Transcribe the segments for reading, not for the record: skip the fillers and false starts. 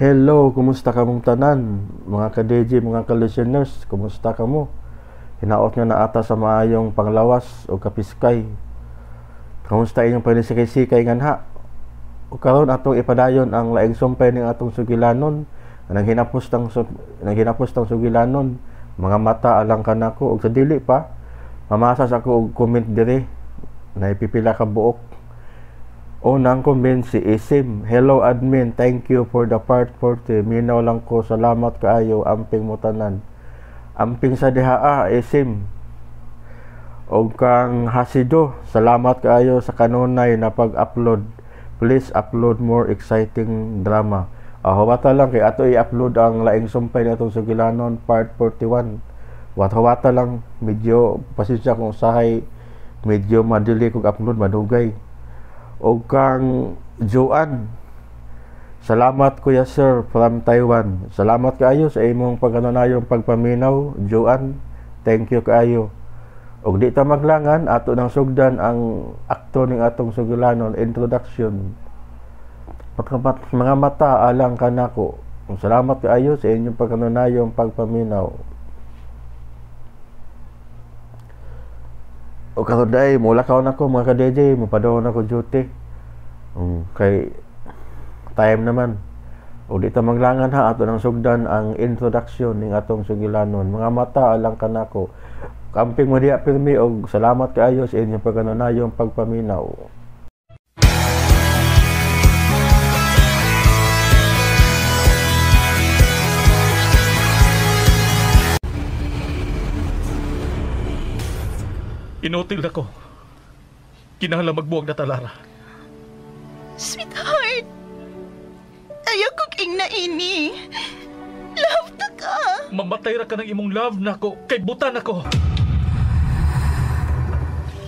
Hello, kumusta kamong tanan? Mga ka-DJ, mga ka-listeners, kumusta kamo? Hinaot nga naata sa maayong panglawas o kapiskay. Kumusta inyong panisikay-sikay nganha? O karon atong ipadayon ang laing sumpay ning atong sugilanon, nang hinapos tang sugilanon, mga mata alang kanako og sa dili pa mamasas ako og comment dire na ipipila ka buok. Unang comment si Isim. Hello admin, thank you for the part 40. Minaw lang ko, salamat kaayo, amping mo tanan. Amping sa dihaa, Isim. Og kang Hasido, salamat kaayo sa kanunay na pag-upload. Please upload more exciting drama. Huwata lang kay ato i-upload ang laing sumpay na itong sugilanon part 41. Huwata lang, medyo pasensya kung usahay medyo madili kog upload, madugay. O kang Joan, salamat Kuya Sir from Taiwan. Salamat kaayo sa imong pagkanunayong pagpaminaw, Joan. Thank you kaayo. Og di ta maglangan, ato nang sugdan ang akto ning atong sugilanon, introduction. Mga mata alang kanako. Salamat kaayo sa inyong pagkanunayong pagpaminaw. O karon day, mulakaw na ko mga ka-DJ, mupadong na ko duty. Kay time naman. O di ta maglangan ha, ato nang sugdan ang introduction ning atong sugilanon. Mga mata alang kanako. Kamping mo diya pirmi og salamat kaayo sa inyong pagkanunayong pagpaminaw. Inutil ako. Kinahanglan magbuwag na talara. Sweetheart, ayaw kong ingna ini. Love ta ka. Mamatay ra ka ng imong love nako kay butan ako.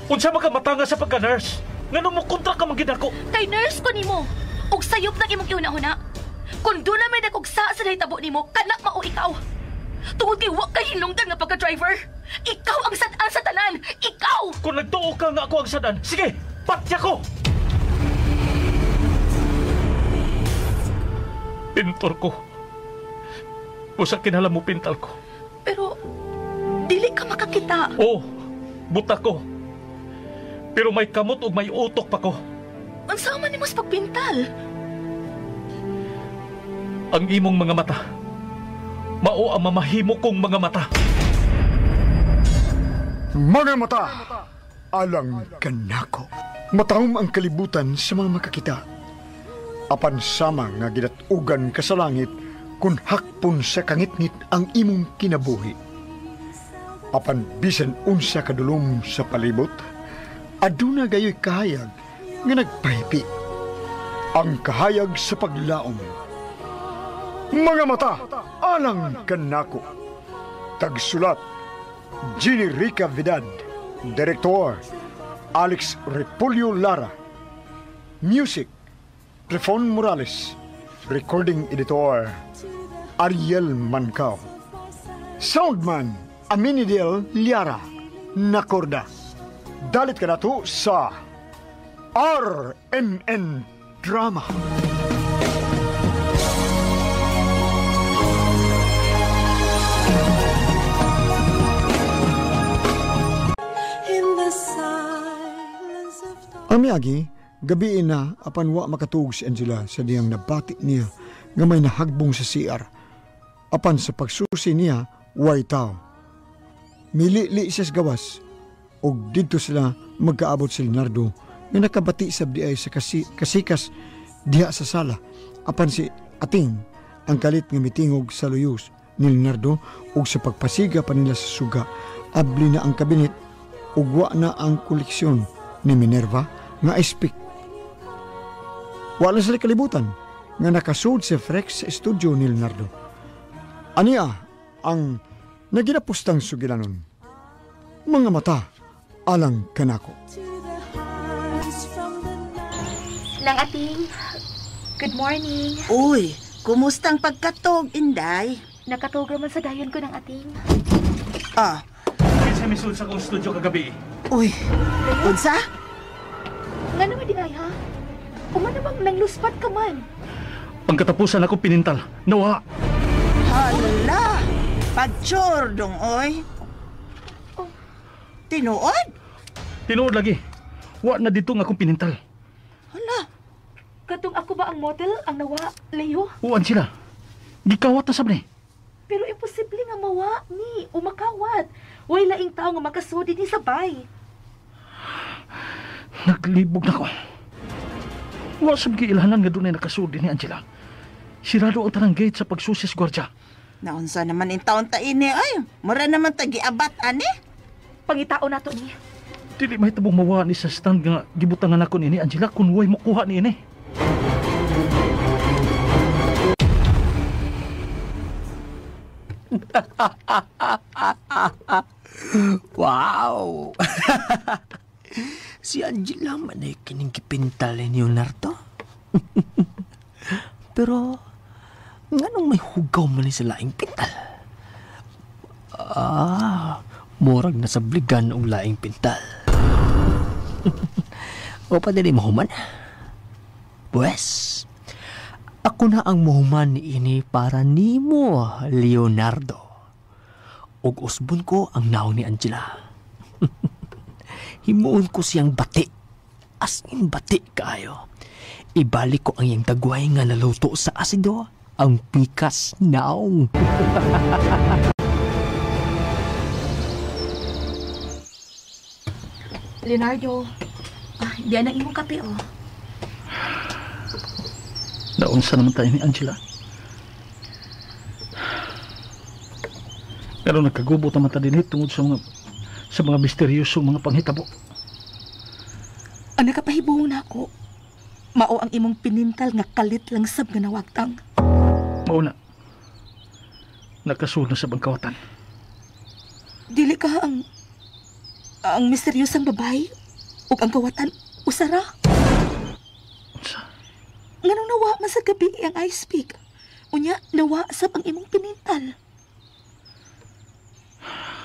Unsa man ka matanga sa pagka-nurse? Ngano mo kontra ka man gid ako? Kay nurse ko nimo. Ug sayop nang imong gihuna-huna. Kung doon na may nagugsa sa nahitabo nimo, kanak mao ikaw. Tungod kay wa kay hinungdan nga pagka-driver. Ikaw ang sad-an sa tanan. Ikaw! Kung nagtuo ka nga ako ang sad-an, sige, patya ko! Pintor ko. Usa kinahanglan mo pintal ko. Pero, dili ka makakita. Oo, buta ko. Pero may kamot ug may utok pa ko. Unsa man nimo sa pagpintal? Ang imong mga mata. Mao ang mamahimo kong mga mata. Mga mata, alang kanako. Matahom ang kalibutan sa mga makakita. Apan sama nga gidatugan ka sa langit kung hakpon sa kangitngit ang imong kinabuhi. Apan bisan unsa kadulom sa palibot, aduna gayoy kahayag nga nagpahipi. Ang kahayag sa paglaom. Mga mata, alang kanako. Tagsulat, Jenny Rica Vidad. Director, Alex Repolyo Lara. Music, Trifon Morales. Recording editor, Ariel Mancao. Soundman, Aminidel Liara. Nakorda. Dalit ka na to sa RMN Drama. Amiagi, gabi na apan wa makatuog si Angela sa diyang nabati niya nga may nahagbong sa CR. Apan sa pagsusi niya, way tao. Milili siya sa gawas og didto sila magkaabot si Leonardo nga nakabati sa diay sa kasikas diha sa sala. Apan si Ating ang kalit nga mitingog sa luyos ni Leonardo og sa pagpasiga pa nila sa suga, abli na ang kabinet ug wa na ang koleksyon ni Minerva nga ice pick. Wala sila kalibutan nga nakasud si Frex sa studio ni Leonardo. Ania ang naginapustang sugilanon. Mga mata alang kanako. Nang Ating, good morning. Uy, kumusta ang pagkatog, Inday? Nakatog raman sa dayon ko ng Ating. Ah. Kinsa misud sa kong studio kagabi? Uy, unsa? Nga naman di ay ha? O nga namang nangluspat ka man? Ang katapusan ako pinintal. Nawa. Hala! Pagchor dong, oy. Oh. Tinuod? Tinuod lagi. Wa na dito nga akong pinintal. Hala! Katong ako ba ang model ang nawa, Leo? Uwan sila. Gikawat na sab ni. Pero imposible nga mawa ni o makawat. Way laing tao nga makasudi ni sabay. Naglibog na ko. Wa sab giilhanan nga dunay nakasudi ni Angela. Sirado ang tanang gate sa pagsusis gwardya. Naunsa naman in taon ta ini ay. Mura naman ta giabat ani. Pangitao nato ni. Dili mahitabong mawa ni sa stand nga gibutangan nako niini Angela kun way mokuha niini. Wow! Si Angela man ay kining gipintal ni Leonardo. Pero nganong may hugaw man ni sa laing pintal? Ah, murag nasabligan og laing pintal. O pa dili mahuman? Pues, ako na ang mahuman niini para nimo, Leonardo. Og usbon ko ang naong ni Angela. Himuon ko siyang bati. As in bati kaayo. Ibalik ko ang iyang tagway nga naluto sa asido, ang pikas naong. Leonardo, di na imong kape, oh. Naunsa naman tayo ni Angela. Pero nagkagubo naman ta din tungod sa mga misteryosong mga panghitabo. Ang nakapahibuong na ako, mao ang imong pinintal nga kalit lang sab nga nawagtang. Mao na. Nakasulod na sa bangkawatan. Dili ka ang misteryosang babae ug ang kawatan usara. Unsa? Nganong nawa man sa gabi ang ice pick? Unya, nawa sab ang imong pinintal.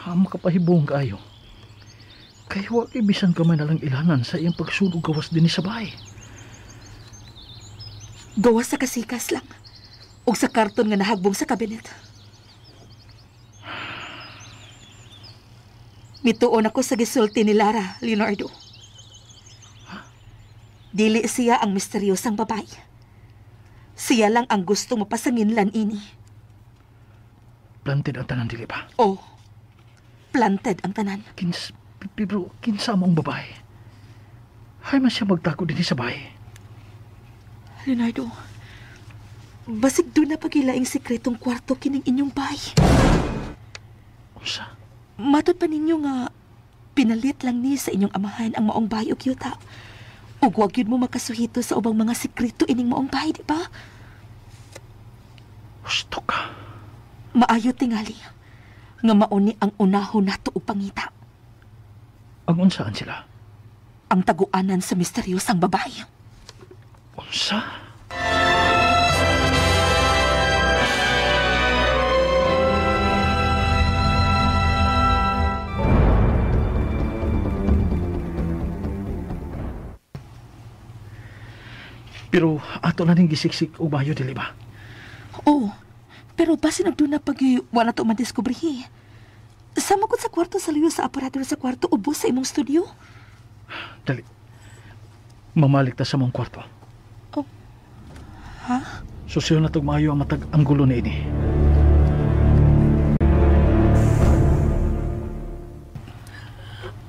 Ang makapahibong kaayo. Kay wa kay bisan kamay na lang ilanan sa iyang pagsulog gawas dinhi sa bahay. Gawas sa kasikas lang. O sa karton nga nahagbong sa kabinet. Mituon ako sa gisulti ni Lara, Leonardo. Dili siya ang misteryosang babae. Siya lang ang gusto mapasanginlan ini. Planted ang tanan, dili ba? Oh, planted ang tanan. Pero kinsa mong babae? Hay man siya magtago dinhi sa bahay. Leonardo, basig doon na pagilaing sikretong kwarto kining inyong bahay. Unsa? Matod pa ninyo nga pinalit lang ni sa inyong amahan ang maong bahay o yuta. Ug wag yun mo makasuhito sa ubang mga sikreto ining maong bahay, di ba? Gusto ka. Maayo tingali nga mauni ang unahon nato og pangita. Ang unsaan sila? Ang taguanan sa misteryosang babae. Unsa? Pero ato na ning gisiksik og bayo, dili ba? Oo. Pero basin nagduna pag wala to madiskubrihi. Sama ko sa kwarto sa luyo sa aparador sa kwarto, ubos sa imong studio. Dali. Mamalik ta sa mong kwarto. Oh. Ha? Susiyon na tog maayo ang matag ang gulo na ini.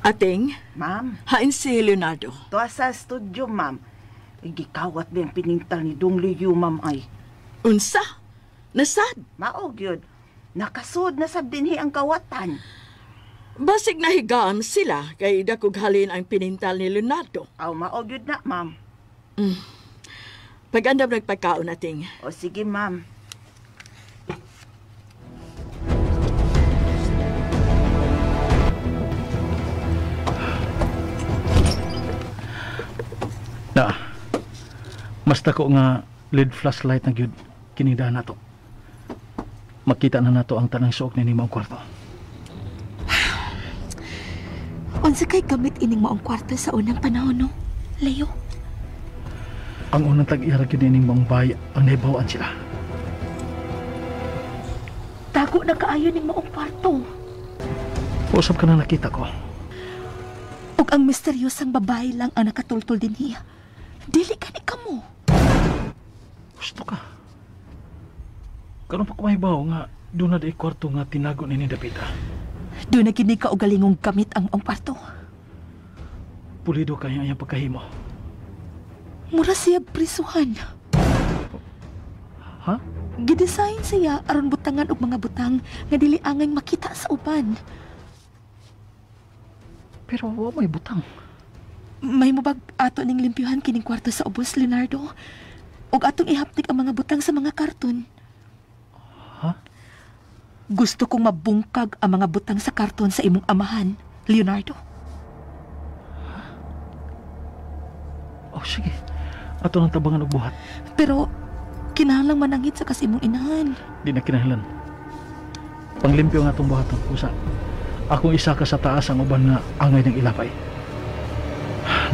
Ating? Ma'am? Hain si Leonardo. Tuwa sa studio, ma'am. Gikawat ba yung pinintal ni Dong Liu, ma'am, ay. Unsa? Nasad? Maog yun. Nakasud na sab dinhi ang kawatan. Basig nahigaan sila kay dakog halin ang pinintal ni Leonardo. Aw, maog yun na, ma'am. Pag-andam nagpagkaon nating. O sige, ma'am. Na, mas dako nga LED flashlight na gyud kining daan nato. Makita na nato ang tanang suok ni maong kwarto. Unsa kay gamit ining maong kwarto sa unang panahon, no, Leo? Ang unang tag-iya ra gyud ining maong bahay ang nahibaw-an sila. Tago na kaayo ning maong kwarto. Usab ka na nakita ko. Ug ang misteryosang babae lang ang nakatultol dinhi. Dili ka ni kamo. Gusto ka. Karon pa ko mahibaw nga doon na di kwarto nga tinago ni Dapita. Doon na gini ka ugalingong gamit ang maong kwarto. Pulido kaya ang pagkahimo. Mura siya prisuhan. Ha? Gidesign siya aron butangan og mga butang nga dili angay makita sa uban. Pero wa may butang. May mubag ato ning limpyuhan kining kwarto sa ubos, Leonardo. Og atong ihaptik ang mga butang sa mga karton. Ha? Gusto kong mabungkag ang mga butang sa karton sa imong amahan, Leonardo. Oh, sige. Ato nang tabangan og buhat. Pero kinahanglang manangit sa kas imong inahan. Di na kinahanglan. Panglimpyo nga atong buhaton. Usa, akong isa ka sa taas ang uban nga angay ng ilapay.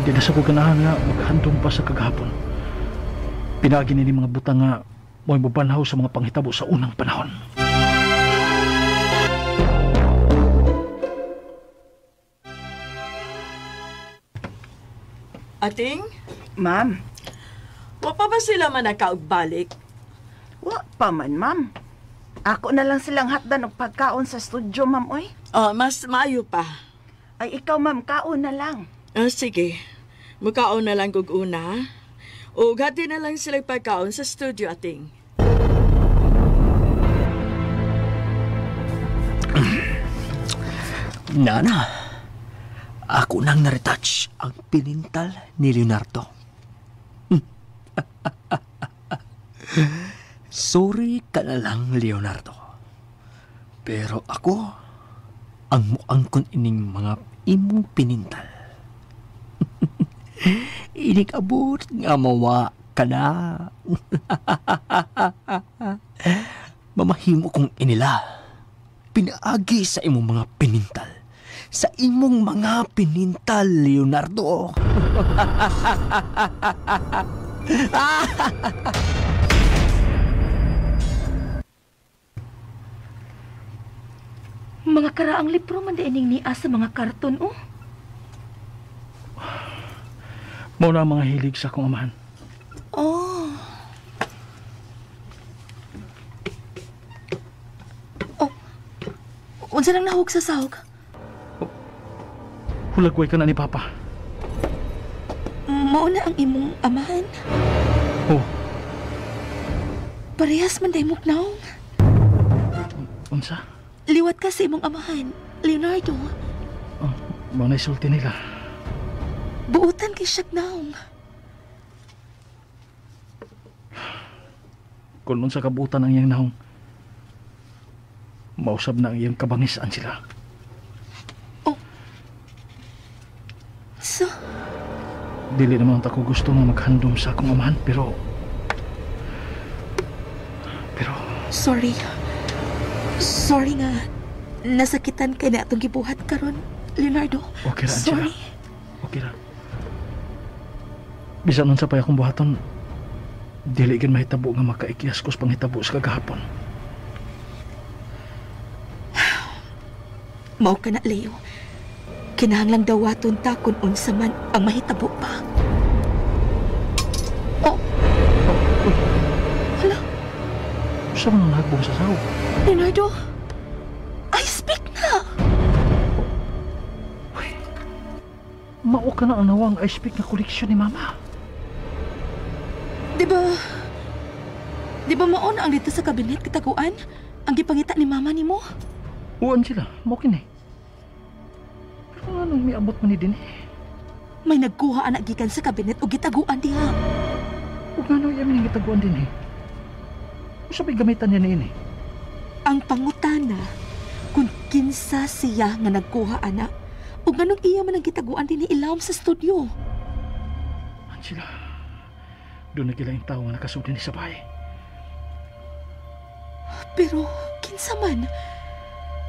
Di na sa ko ganahan nga maghandom pa sa kagahapon. Pinagi ni mga butang nga mo'y mabanhaw sa mga panghitabo sa unang panahon. Ating? Ma'am. Wa pa ba sila man nakaugbalik? Wa pa man, ma'am. Ako na lang silang hatdan og pagkaon sa studio, ma'am, oy. Oh, mas maayo pa. Ay, ikaw, ma'am, kaon na lang. Ah, sige. Mukaon na lang kog una. O gati na lang sila pagkaon sa studio, ating. Nana, ako nang naretouch ang pinintal ni Leonardo. Sorry ka na lang, Leonardo. Pero ako, ang muangkon ining mga imong pinintal. Inig-abot nga mawa ka na. Mamahimo kong inila. Pinaagi sa imong mga pinintal. Sa imong mga pinintal, Leonardo. Mga karaang libro man diining niya sa mga karton, oh. Mao na ang mga hilig sa akong amahan. Oh. Oh. Unsa nang nahug sa sahog? Oh. Hulagway ka na ni Papa. Mao na ang imong amahan. Oh. Parehas man day mong naong. Unsa? Liwat ka sa imong amahan, Leonardo. Oh, mao na isulti nila. Buotan kay siyag naong. Kung unsa kabuotan ang iyang naong, mausab na ang iyang kabangisaan sila. Oh. So? Dili naman ako gusto nga maghandom sa akong amahan, pero... Sorry. Sorry nga. Nasakitan kay na atong gibuhat karon, Leonardo. Okay ra, Angela. Sorry. Okay ra. Bisan unsa pa akong buhaton, dili gid mahitabo nga makaikyas ko sa panghitabo sa kagahapon. Mao ka na, Leo. Kinahanglang dawaton ta kung unsa man ang mahitabo pa. Oh. Hala. Unsa man ang nahagbong sa sahog? Leonardo, I speak na. Uy, mao ka na ang nawang I speak na koleksyon ni Mama. Di ba mao na ang dito sa kabinet kitaguan? Ang gipangita ni Mama nimo? Uwan sila, mao kini. Pero anong miabot man ni dinhi? May nagkuha anak gikan sa kabinet o gitaguan diha. Ug ngano iya man gitaguan dinhi? Usa may gamitan niya niini? Ang pangutana kung kinsa siya nga nagkuha ana ug nganong iya man ang gitaguan dinhi ilawom sa studio. Angela, doon na gila yung tao nga nakasud dinhi sa bahay. Pero kinsa man?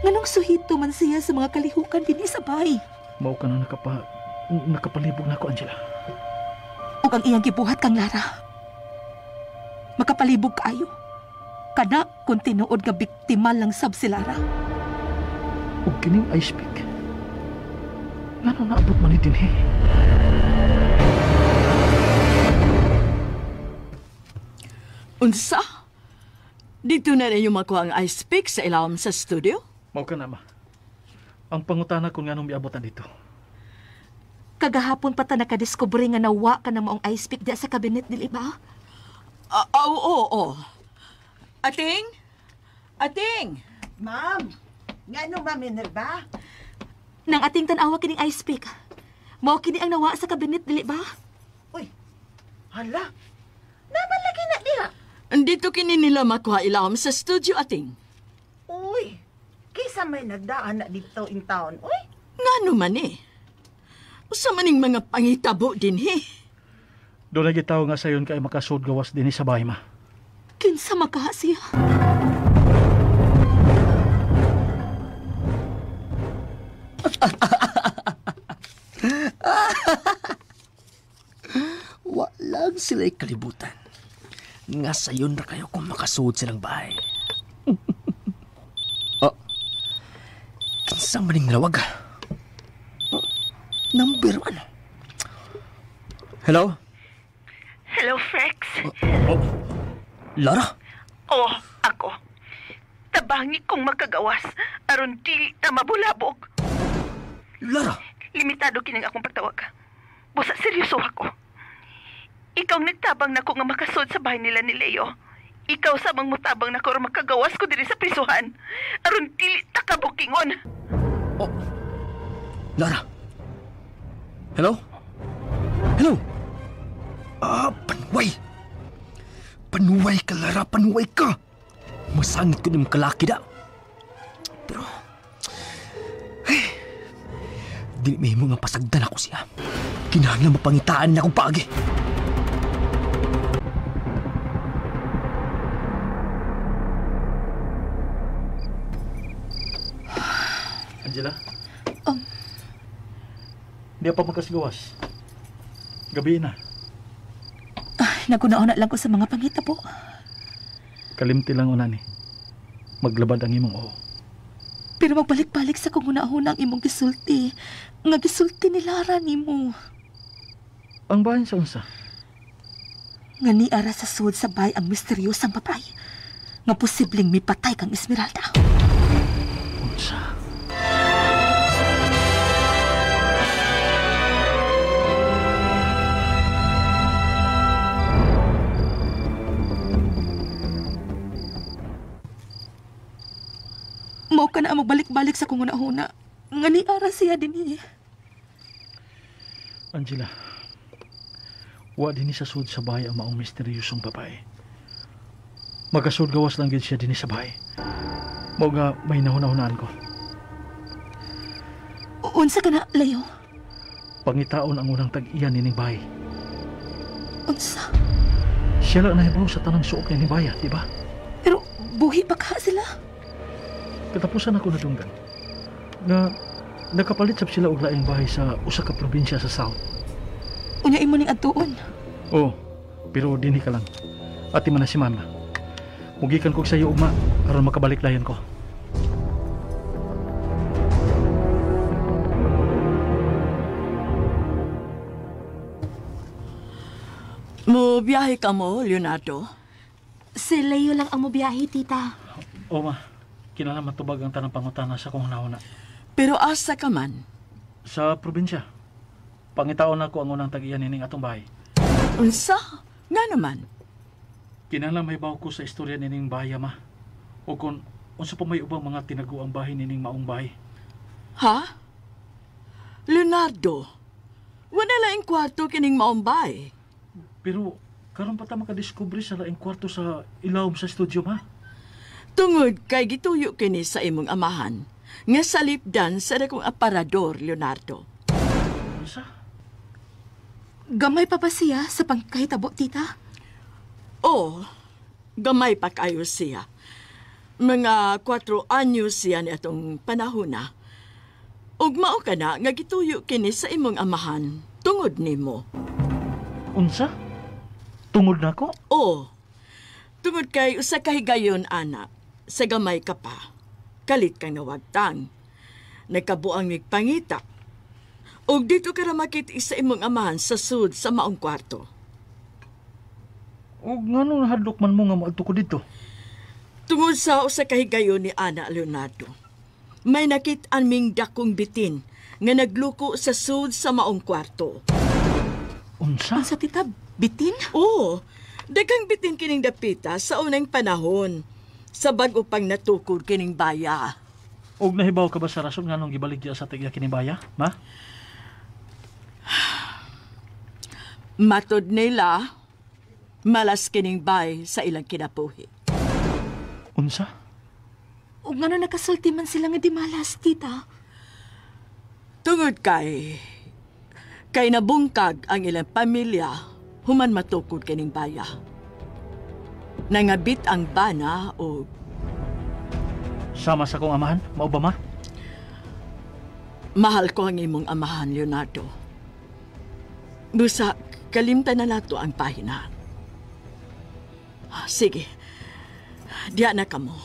Nganong suhito man siya sa mga kalihukan dinhi sa bahay? Mao ka na nakapalibog na ako, Angela. Ug ang iyang gibuhat kang Lara. Makapalibog kaayo. Kana kung tinuod nga biktima lang sab si Lara. Ug kining ice pick. Ngano naabot man ni dinhi? Unsa? Dito na ninyo makuha ang ice pick sa ilawom sa studio? Mao ka na, ma. Ang pangutana kung nganong miabotan dito. Kagahapon pa ta nakadiskubre nga nawa ka na maong ice pick diya sa kabinet, dili ba? Oo. Ating? Ating! Ma'am, ngano ma'am Minerva? Nang ating tan-awa kining ice pick. Mao kini ang nawa sa kabinet, dili ba? Uy, hala. Naman lagi na diha. Andito kini nila makuha ilawom sa studio, ating. Uy, kisa may nagdaan na dito in town. Uy, Ngano man eh. Usa maning mga pangitabo dinhi. Doon na gitaw nga sayon kay makasud gawas dinhi sa bahay, ma. Kinsa makaha siya? Walang sila'y kalibutan. Nga sayon ra kayo kung makasuod silang bahay. Oh. Kinsa maning nalawag? Oh, number 1. Hello? Hello, Frex. Oh. Lara? Oh, ako. Tabangi kong makagawas aron dili ta mabulabog. Lara? Limitado kining akong pagtawag. Busa seryoso ako. Ikaw nagtabang nako nga makasud sa bahay nila ni Leo. Ikaw samang mutabang nako aron makagawas ko diri sa prisuhan. Aron dili ta kabukingon. Oh. Lara? Hello? Hello? Ah, panuway! Panuway ka, Lara! Panuway ka! Masangit ko ng kalaki da. Pero, eh, dili may mga pasagdan ako siya. Kinahanglan mapangitaan na akong paagi. Angela? Di pa magkasigawas. Gabi na. Ay, naguna-una lang ko sa mga pangitabo. Kalimti lang una ni. Maglabad ang imong oo. Pero magbalik-balik sa kung una-una ang imong gisulti. Nga gisulti ni Lara nimo. Ang bahin sa unsa? Nga niara sa sud sa bay ang misteryosang babae. Nga posibleng mipatay kang Esmeralda. Unsa? Mao ka na ang magbalik-balik sa kung una-una. Nga niara siya dinhi. Angela, wa dinhi sa sud sa bahay ang maong misteryosong babae. Magasud gawas lang gid siya dinhi sa bahay. Mao nga may nahuna-hunaan ko. Unsa ka na, Leo? Pangitaon ang unang tag-iya nining bahay. Unsa? Siya lang nahibaw sa tanang suok nining bahay, di ba? Pero buhi pa ka sila? Katapusan ako nadunggan na nakapalit sab sila og laing bahay sa usa ka probinsya sa South. Unya imo ning adtuon. Oo, pero dinhi ka lang. Ati man na si mama. Mugikan kog sayo ugma aron makabalik dayon ko. Mo biyahe ka mo, Leonardo? Si Leo lang ang mobiyahe, tita. Oo, ma. Kinahanglan matubag ang tanang pangutana sa kong hunahuna. Pero asa ka man? Sa probinsya. Pangitaon ako ang unang tag-iya nining atong bahay. Unsa? Nga naman? Kinahanglan mahibaw ko sa istorya nining bahay, ma. O kung unsa pa may ubang mga tinaguang bahay nining maong bahay. Ha? Leonardo, wala laing kwarto kining maong bahay. Pero karon pa ta makadiskubre sa laing kwarto sa ilawom sa studio, ma. Tungod kay gituyo kini sa imong amahan, nga salipdan sa dakong aparador, Leonardo. Unsa? Gamay pa ba siya sa pangkahitabo, tita? Oo, gamay pa kayo siya. Mga 4 anyos siya ni atong panahon na. Ug mao ka na nga gituyo kini sa imong amahan tungod nimo. Unsa? Tungod nako? Oo. Tungod kay usa ka higayon, anak, sa gamay ka pa. Kalit kang nawagtang. Nagkabuang migpangita. Og dito ka ra makita sa imong amahan sa sud sa maong kwarto. Og ngano nahadlok man mo nga moadto ko dito? Tungod sa usa ka higayon ni Ana, Leonardo. May nakit-an ming dakong bitin nga nagluko sa sud sa maong kwarto. Unsa? Unsa, tita? Bitin? Oo. Daghang bitin kining dapita sa unang panahon. Sa bag-o pang natukod kining baya. Og nahibaw ka ba sa rason nganong gibaligya sa tigya kining baya, ma? Matod nila, malas kining bay sa ilang kinabuhi. Unsa? Ug ngano nakasulti man sila nga di malas, tita? Tungod kay nabungkag ang ilang pamilya, human matukod kining baya. Nangabit ang bana o sama sa kong amahan, mao ba, ma? Mahal ko ang imong amahan, Leonardo. Busa, kalimtan na nato ang pahina. Sige, diya na kamo.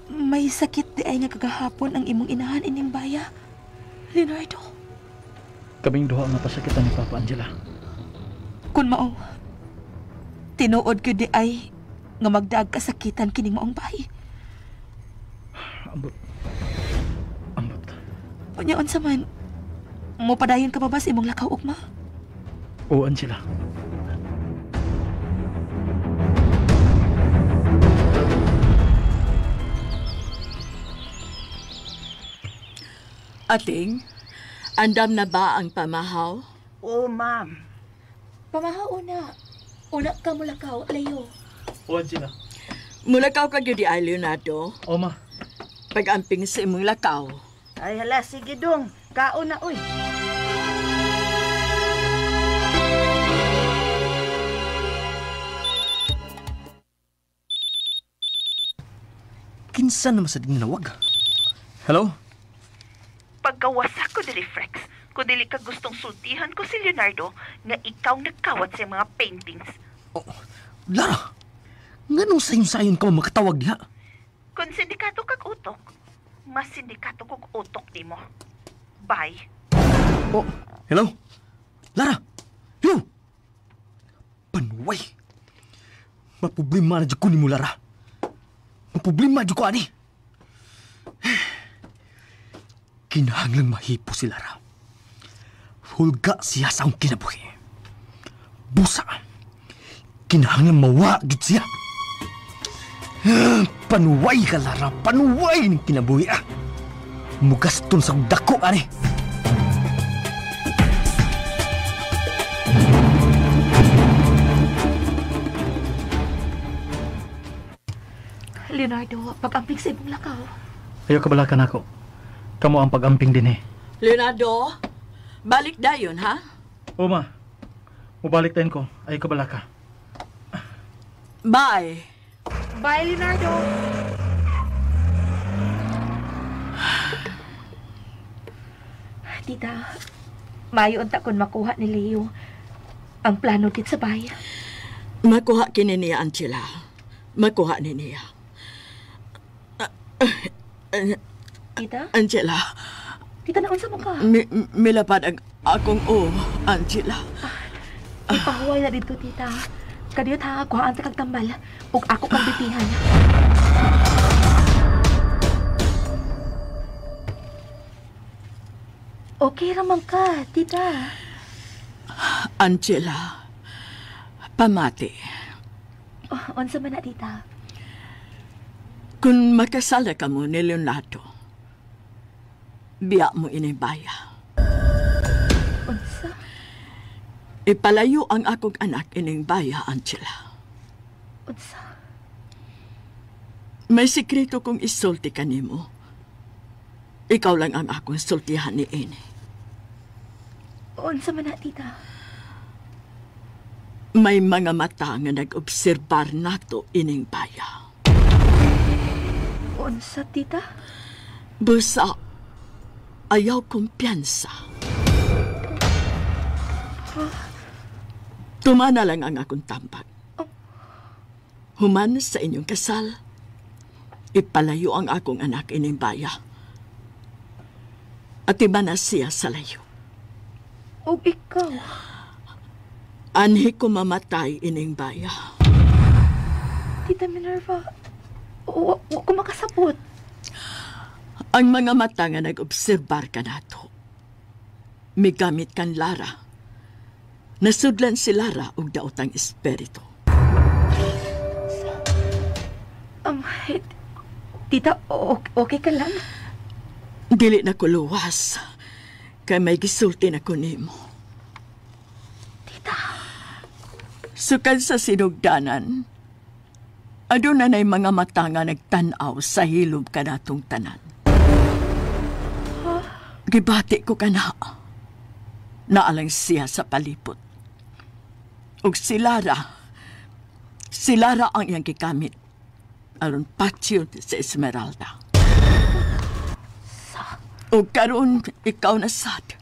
May sakit di ay nga kagahapon ang imong inahan ining baya, Leonardo. Kaming duha nga pasakitan ni Papa, Angela. Kun mao, tinuod ko di ay nga magdaag kasakitan kining maong bay. Ambot. Ambot. Unya unsa man, mopadayon ka pa ba sa imong lakaw ugma? Oo, Angela. Ating, andam na ba ang pamahaw? Oo, ma'am. Pamahaw una. Una ka mulakaw, Leo. Oo, Angela. Mulakaw ka gyud ay, Leonardo. Oo, ma. Pag-amping sa imong lakaw. Ay, hala, sige dong. Kaon na, uy. Kinsa naman sa dinawag? Hello? Pagkawasak ko dili, Frex, kung dili ka gustong sultihan ko si Leonardo nga ikaw nagkawat sa mga paintings. Oh, Lara, nganong sayon-sayon ka makatawag diha? Kung sindikato kag utok, mas sindikato kog utok nimo. Bye. Oh, hello? Lara! Hello! Panuway! Maproblema na dyan ko ni mo, Lara. Maproblema dyan ko, ani. Kinahanglang mahipo si Lara. Hulga siya sa akong kinabuhi. Busa. Kinahanglang mawa gid siya. Panuway ka, Lara. Panuway ng kinabuhi, ah. Mugaston sa dako, ani. Leonardo, pag-amping sa imong lakaw. Ayaw kabalakan ako. Kamo ang pag-amping din eh. Leonardo, balik dayon, ha? O ma, mubalik tayo ko. Ayaw kabalaka. Bye. Bye, Leonardo. Tita, maayo unta kun makuha ni Leo ang plano dit sa bahay. Makuha kini niya, Angela. Makuha ni niya. Tita? Angela. Tita, naunsa mo ka? Milapad ang akong o, Angela. Ipahuway na dito, tita. Kadiyot ha, kuhaan ta kag tambal. Ug ako kang bitihan. Okay ramang ka, tita. Angela, pamati. Oh, unsa man na, tita? Kung makasala ka mo ni Leonardo, biya mo inibaya. Unsa? Ipalayo ang akong anak ining baya, Angela. Unsa? May sikreto kong isulti ka nimo. Ikaw lang ang akong sultihan ni ini. Unsa man na, tita? May mga mata nga nag-obserbar nato ining baya. Unsa, tita? Busa, ayaw kumpiyansa. Huh? Tumana lang ang akong tambag. Oh. Human sa inyong kasal, ipalayo ang akong anak ining baya. At iba na siya sa layo. O ikaw? Anhi ko mamatay ining baya. Tita Minerva, wa ko makasabot. Ang mga mata nga nag-obserbar ka nato. Migamit kan Lara. Nasudlan si Lara og daotang espiritu. Tita, okay ka lang? Dili na ko luwas. Kay may gisulti na ko nimo. Tita. Sukad sa sinugdanan, aduna na'y mga mata nga nagtan-aw sa hilob kanatong tanan. Huh? Gibati ko kana. Naalang siya sa palipot. Ug si Lara ang iyang gigamit aron patyon sa Esmeralda. Ug karon ikaw na sad.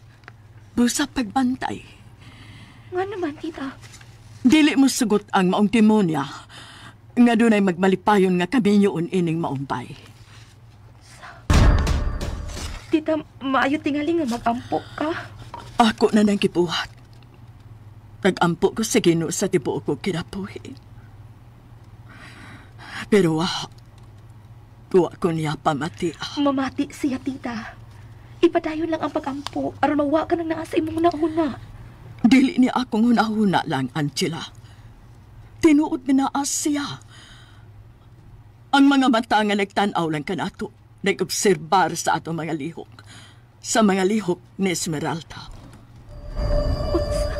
Busa pagbantay. Nga naman, tita. Dili mo sugot ang maong demonya nga dunay magmalipayon nga kami ining maumbay. Tita, maayo tingali nga mag-ampo ka. Ako na nang gibuhat. Nag-ampo ko sa Ginoo sa tibuok ko kinabuhi. Pero wa ko niya pamati. Mamati siya, tita. Ipadayon lang ang pag-ampo aron mawa ka nang naa sa imong hunahuna. Dili ni akong hunahuna lang, Angela. Tinuod na naa siya. Ang mga mata nga nagtan-aw lang kanato, nag-obserbar sa atong mga lihok. Sa mga lihok ni Esmeralda. Unsa?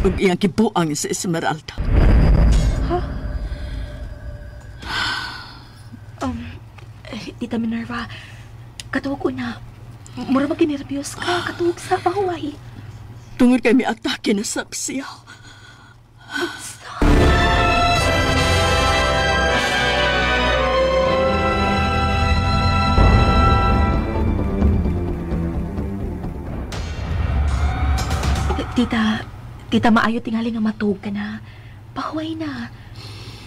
Ug iyang gibuang sa Esmeralda. Ha? Tita Minerva, katuog ko na. Mura mag-nervyos ka, katuog sa pahuway. Tungod kay may atake na sab siya. Unsa? Tita, maayo tingali nga matuog ka na. Pahuway na.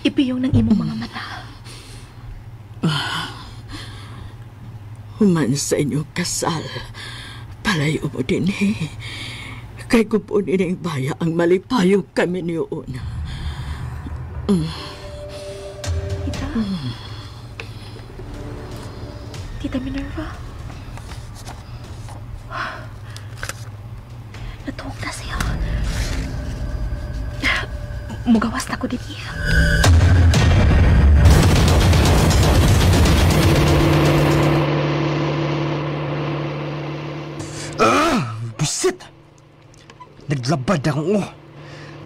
Ipiyong ng imong mga mata. Human sa inyong kasal, palayo mo din eh. Kay gubon ining baya ang malipayong kami niyoon. Tita? Tita Minerva? Natuog na siya. Mugawas na ko din niya. Busit! Naglabad akong oh.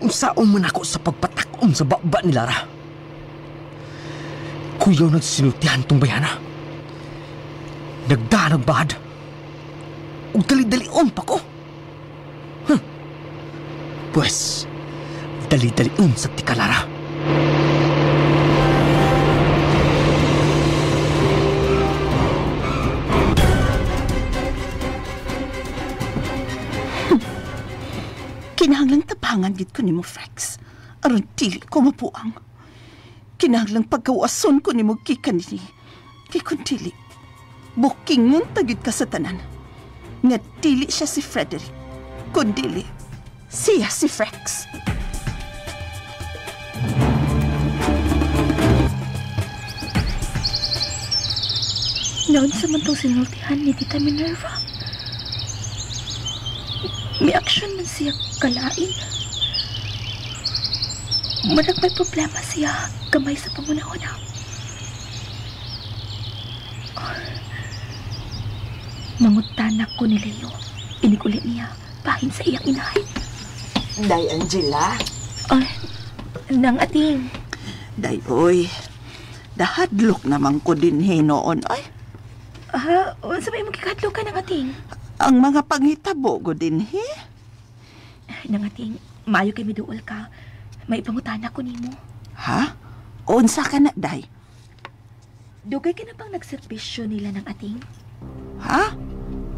Unsaon man ako sa pagpatakom sa baba ni Lara. Kuyaw nagsinultihan tong bayana. Nagdanag bahad. Ug dali-dalion pa ko. Huh. Pwes, dali-dalion sa tika, Lara. Kinahanglang tapangan gid ko nimo, Frex. Aron dili ko mapuang. Kinahanglang pagkawason ko nimo gikan ni. Kay kun dili, bukingon ta gid ka sa tanan. Nga dili siya si Frederick, kun dili siya si Frex. Naunsa man tong sinultihan ni Tita Minerva. May aksyon man siya kalain. Manag may problema siya gamay sa pangunahuna. Oh. Mangutanak ko ni Leo. Inigulit niya bahin sa iyang inahin. Day, Angela. Ay, nang ating. Day, oy. Dahadlok naman ko din hinoon, ay. Ha? Unsa may magkikadlok ka ng ating? Ang mga panghitabo ko din, he? Nang ating, maayo kay miduol ka. May ipangutana ko nimo. Ha? Unsa ka na, Day? Dugay ka na bang nagserbisyo nila ng ating? Ha?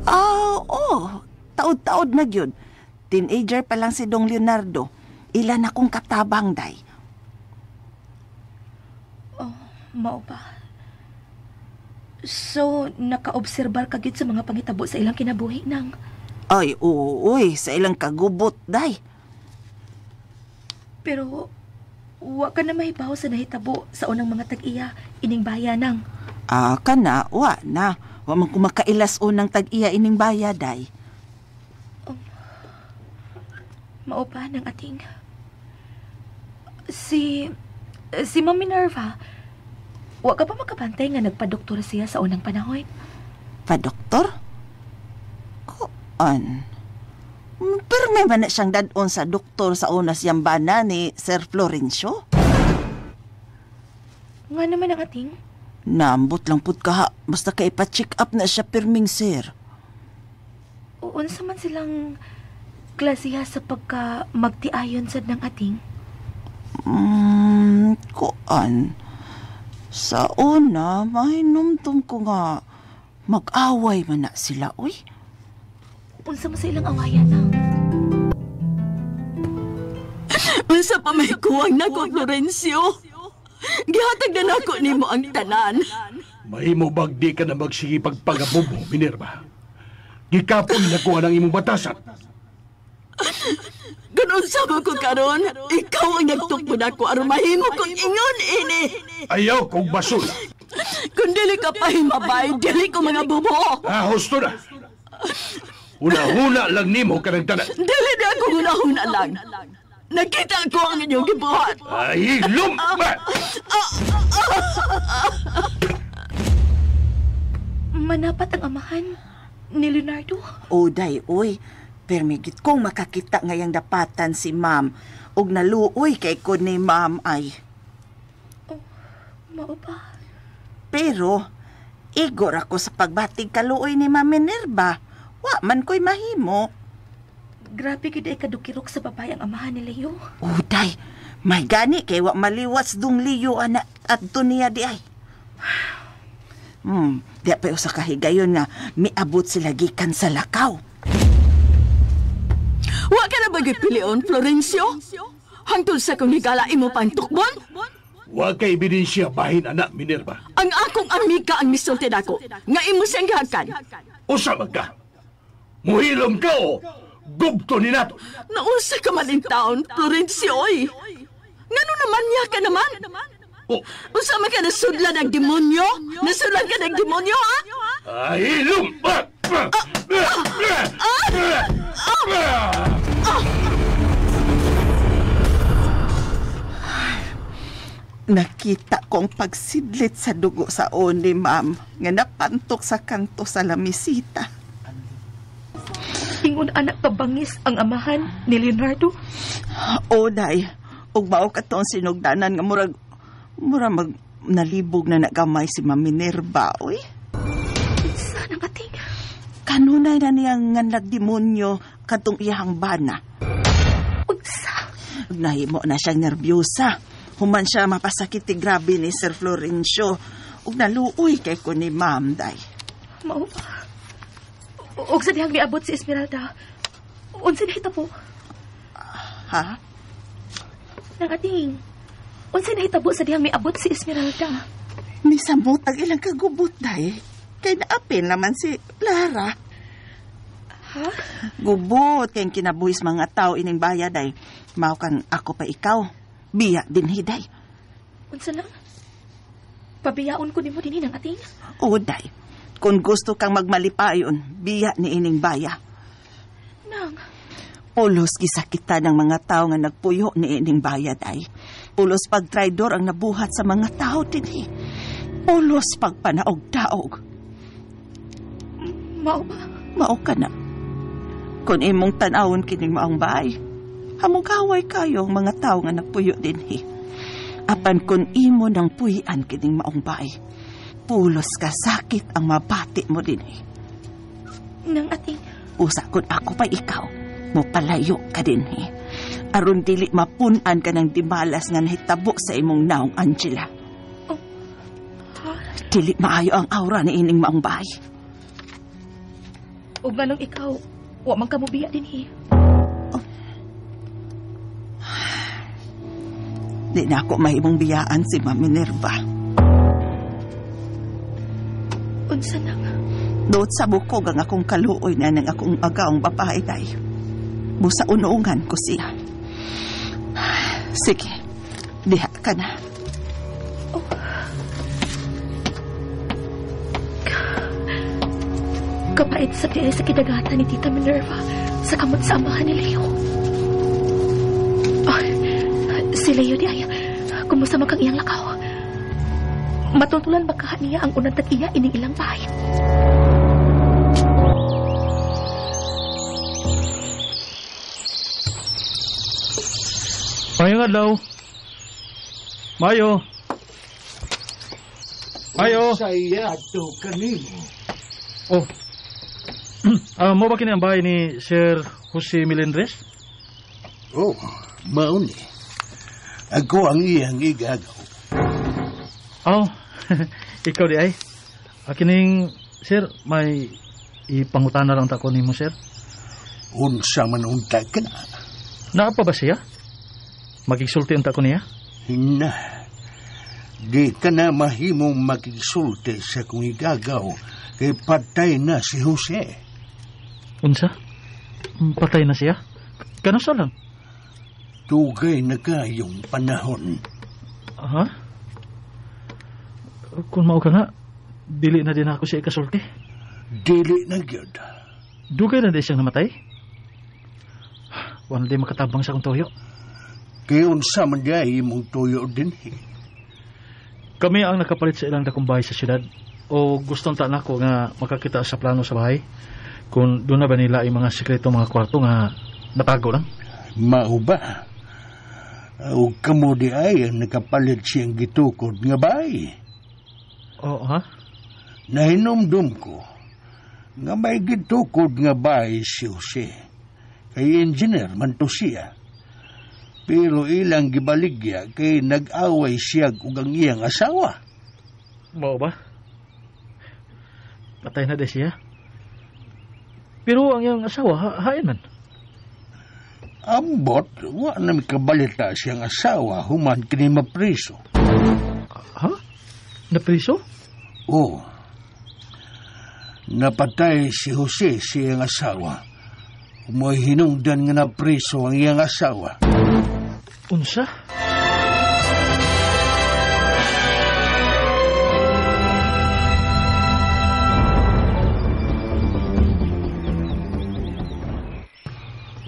Oo. Taod-taod na gyud. Teenager pa lang si Dong Leonardo. Ila na kong katabang, day. Oh, mao ba? So, nakaobserbar ka gid sa mga pangitabo sa ilang kinabuhi nang? Ay, oo, uy, sa ilang kagubot, day. Pero, wa ka na mahibaw sa nahitabo sa unang mga tag-iya ining baya nang? Ah, kana, wa na. Wa man kumakailas unang tag-iya ining baya, day. Mao pa ng ating... Si Ma'am Minerva, wa ka pa makabantay nga nagpadoktor siya sa unang panahon? Padoktor? Kuan? Pero may man na siyang dadon sa doktor sa una siyang bana ni Sir Florencio? Nga naman ang ating? Naambot lang pud kaha. Basta kay ipa-check up na siya pirming, sir. Unsa man silang klasiha sa pagka magtiayon sad ng ating? Kuan. Sa una, mahinumdum ko nga mag-away man na sila, uy. Unsa man sa ilang awayan na? Unsa pa may kuwang nako, Florencio? Gihatag na nako nimo ang tanan. Mahimo bag di ka na magsigipagpagabobo, Minerva. Gikapoy na ko ang imong batasan. Ganun sa ko karon, ikaw ang nagtukod ako aron mahimo kong ingon ini. Ayaw kong basula. Kung dili ka pahimabay, dili ko mga bubo. Ah, husto na. Huna-huna lang nimo kanang tanan. Dili na ako huna-huna lang. Nakita ko ang inyong gibuhat. Ay, lumpa! Manapat ang amahan ni Leonardo. O, day, uy. Permigit kong makakita ngayang dapatan si ma'am. Og naluoy kay ko ni ma'am ay. Oh, mao ba? Pero, igor ako sa pagbatig kaluoy ni Ma'am Minerva. Wa man ko'y mahimo. Grabe gid ay kadukirok sa babae ang amahan ni Leo. Uday, may gani kay wa maliwas dung Leo ana at niya di ay. Di pa usa ka higayon nga miabot sila gikan sa lakaw. Wa ka na ba gipilion, Florencio? Hangtod sa kong higala imo pang tukbon? Wa kay ebidensya bahin ana, Minerva. Ang akong amiga ang misulti nako nga imo siyang gihakan. Usa man ka. Muhilom ka o gubto ni nato. Nausa ka man in taon, Florencio, oy. Ngano naman niya ka naman? Oh. Usa man ka nasudlan ng demonyo? Nasudlan ka ng demonyo, ha? Ay, lumpa! Nakita ko ang pagsidlit sa dugo sa oni, ma'am, nga napantok sa kanto sa lamisita. Ingon anak kabangis ang amahan ni Leonardo. O, day, ug mao katong sinugdanan nga murag mag nalibog na nagamay si Ma'am Minerva, oy. Sana ating. Kanunay na niyang nga nagdemonyo kadtong iyahang bana. Unsa? Nahimo na siyang nervyosa. Human siya mapasakit ti grabe ni Sir Florencio. Ug naluoy kay ko ni Ma'am, day. Mao ba? Ug sa dihang miabot si Esmeralda, unsa nahitabo? Ha? Nang ating, unsa nahitabo sa dihang miabot si Esmeralda? Misamot ang ilang kagubot, day. Kay naapin naman si Lara. Ha? Gubot kay kinabuhis mga tao ining bayad, day. Mao kang ako pa ikaw. Biya din hiday. Unsa na? Pabiyaon ko nimo dinhi nang ating? Oo, day. Kung gusto kang magmalipayon, biya ni ining baya. Nang? Pulos gisakitan ng mga tao nga nagpuyo ni ining baya, day. Pulos pagtraidor ang nabuhat sa mga tao dinhi. Pulos pagpanaog-daog. Mao ba? Mao ka na. Kung imong tan-awon kining maong bahay, hamugaway kayo ang mga tao nga nagpuyo dinhi. Apan kung imo nang puyian kining maong bahay, pulos ka sakit ang mabati mo dinhi. Nang ating? Usa kun ako pa ikaw, mo palayo ka dinhi. Aron dili mapun-an ka ng dimalas nga nahitabo sa imong naong Angela. Oh. Ha? Dili maayo ang aura ni ining maong bahay. Ug nganong ikaw, wa man ka mobiya dinhi. Di na ako mahimong biyaan si Ma'am Minerva. Unsa na nga? Doot sa bukog ang akong kaluoy na ng akong agaong babae, day. Busa unoongan ko siya. Sige, diha ka na. Oh. Kapait sa diay sa kidagatan ni Tita Minerva sa kamot sa amahan ni Leo. Oh, si Leo di ay, kumusta man kang iyang lakaw? Matultulan ba kaha niya ang unang tag-iya ining ilang bahay? Maayong adlaw. Mayo. Mayo. Saya to kanimo. Oh. Mo ba kini ang bahay ni Sir Jose Melendres? Oh, mauni. Ako ang iyang igagaw. Oh, ikaw di ay. Kining, sir, may ipangutana lang ta ko nimo, sir. Unsa man unta ka na? Naa pa ba siya? Magigsulti unta ko niya? Na. Di ka na mahimong makigsulti sa kong igagaw kay patay na si Jose. Unsa? Patay na siya? Kanusa lang? Dugay na kayong panahon. Ha? Kung mao ka nga, dili na din ako siya ikasulti. Dili na gyud. Dugay na din siyang namatay? Wala din makatabang sa akong tuyo. Kaya unsa man di ay imong tuyo din. Kami ang nakapalit sa ilang dakong bahay sa syudad. O gustong ta nako nga makakita sa plano sa bahay. Kung doon na ba nila ay mga sikreto mga kwarto nga natago lang. Mao ba? O kamo di ay ang nakapalit siyang gitukod nga bahay. Oo, ha? Nahinomdom ko nga may gitukod nga bahay si Jose. Kay engineer man to siya. Pero ilang gibaligya kay nag-away siya ug ang iyang asawa. Mao ba? Patay na di siya. Pero ang iyang asawa, hain man. Ambot, wa na mikabalita siyang asawa human kini mapriso. Ha? Napriso? Oo. Napatay si Jose siyang asawa. Umoy hinungdan nga napriso ang iyang asawa. Unsa?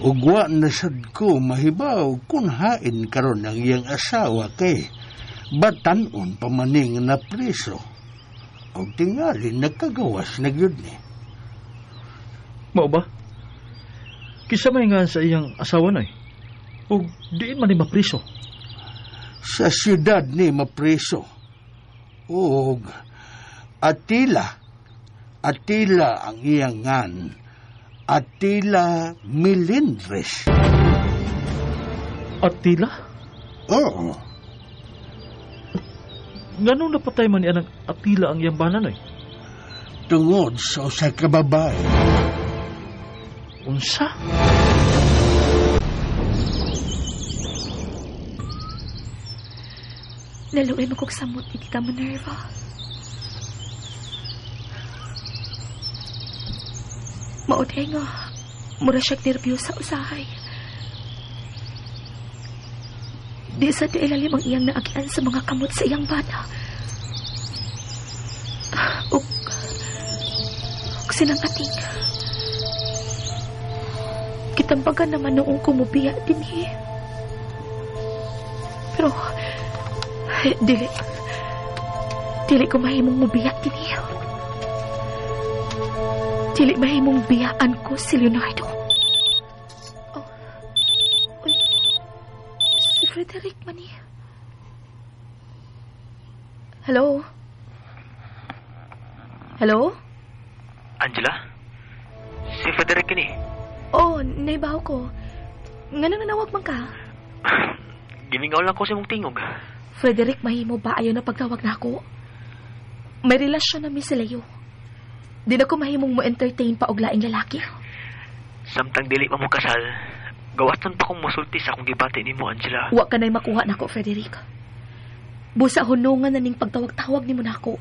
Ugwa na sad ko mahibaw kung hain karon ang iyang asawa kay batanon pa maning na preso. Og tingali nagkagawas na gyud ni. Mao ba? Kisa may nga sa iyang asawa na eh. Og diin man ni mapriso. Sa siyudad ni mapriso. Og Atila ang iyang ngan. Atila Melendres. Atila? Oo. Nganong napatay man niya ng Atila ang iyang banan eh? Tungod sa usa ka babae. Unsa? Naluoy mo kog samot ni Tita Minerva. Mao nga, mura siya'g nerbiyosa usahay. Di sa di ilalim ang iyang naagian sa mga kamot sa iyang bana. Ug sinang ating. Kitambagan naman noong kumubiya dinhi. Pero, dili. Dili ko mahimong mubiya dinhi. Dili mahimong biyaan ko si Leonardo. Oh. Uy. Si Frederick man niya. Hello? Hello? Angela? Si Frederick kini. Oh, naibaw ko. Ngano nanawag man ka? Gimingaw lang ko sa imong tingog. Frederick, mahimo ba ayaw na pagtawag na ako? May relasyon na mi si Leo. Di na ko mahimong mo entertain pa og laing lalaki. Samtang dili pa mo kasal, Gawaton pa kong musulti sa akong gibati nimo, Angela. Wa ka na'y makuha nako, Frederick. Busa hunungan na ning pagtawag-tawag nimo nako.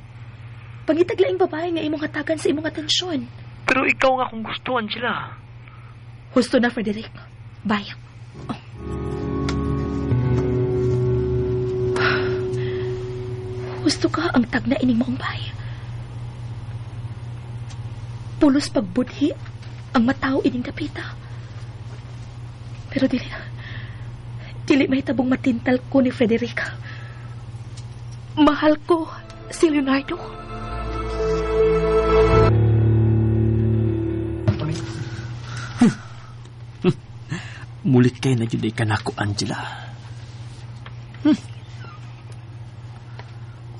Pangitag laing babae nga imong hatagan sa imong atensyon. Pero ikaw nga akong gusto, Angela. Husto na, Frederick. Bye. Oh. Husto ka ang tagna ining maong bay. Pulos pagbudhi ang mataw ining dapita. Pero dili mahitabong matintal ko ni Frederick. Mahal ko si Leonardo. Mulit kay na jud ka nako, Angela.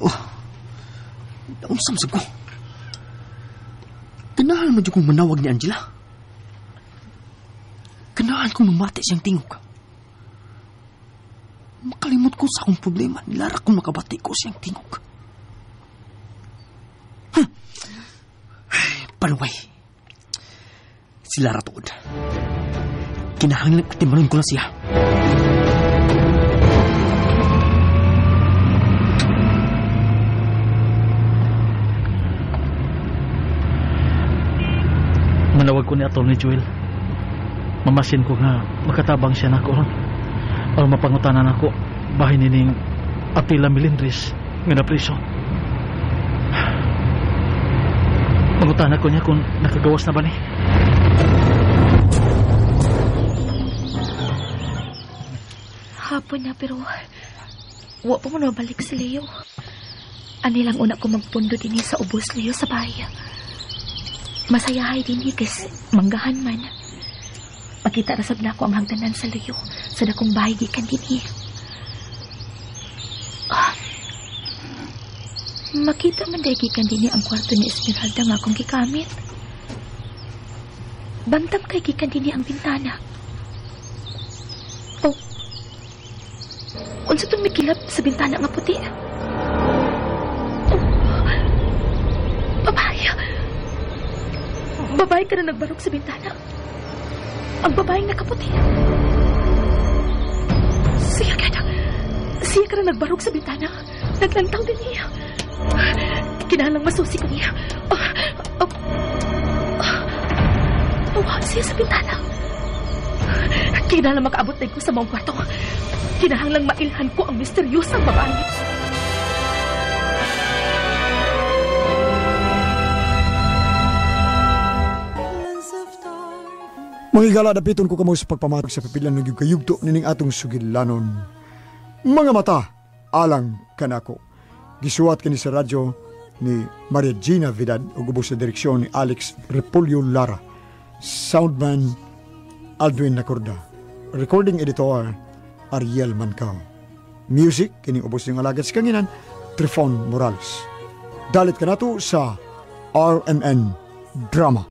Oh. Unsam sa ko. Ganahan man jud kong manawag ni Angela. Ganahan kong mamati siyang tingog. Makalimot ko sa akong problema. Nilara kong makabati ko siyang tingog. Panuway. Si Lara tuod. Kinahanglan at timanon ko na siya. Manawag ko ni Atty. Joel. Mamasin ko nga makatabang siya nako ron. O mapangutanan ako bahin nining Atila Melendres nga napriso. Pangutana ko niya kung nakagawas na ba ni. Hapon na pero wa pa mo nabalik si Leo. Ani lang una ko magpundo din sa ubos Leo sa bahay. Masayahay din kes manggahan man. Makita ra sab nako ang hagdanan sa Leo sa dakong bahay gikan dinhi. Makita man dahil gikan dinhi ang kwarto ni Esmeralda nga akong gikamit. Bantam kay gikan dinhi ang bintana. Oh. Unsa tong mikilap sa bintana nga puti? Oh. Babae. Babae ka na nagbarog sa bintana. Ang babaeng nakaputi. Siya ka na. Siya ka na nagbarog sa bintana. Naglantaw din niya. Kinahalang masusi ko niya. Nawa siya sa bintana. Kinahalang makaabot na ko sa maong kwarto. Kinahanglang mailhan ko ang misteryosang babae. Mga higala, dapiton ko kamo sa pagpamatag sa papilan ng kayugto nining atong sugilanon. Mga mata, alang kanako. Gisuwat kini sa radyo ni Maria Gina Vidad ug ubos sa direksyon ni Alex Repolyo Lara. Soundman Aldwin Nacorda. Recording editor Ariel Mancao. Music kining ubos ning alagad sa kanginan Trifon Morales. Dalit kanato sa RMN Drama.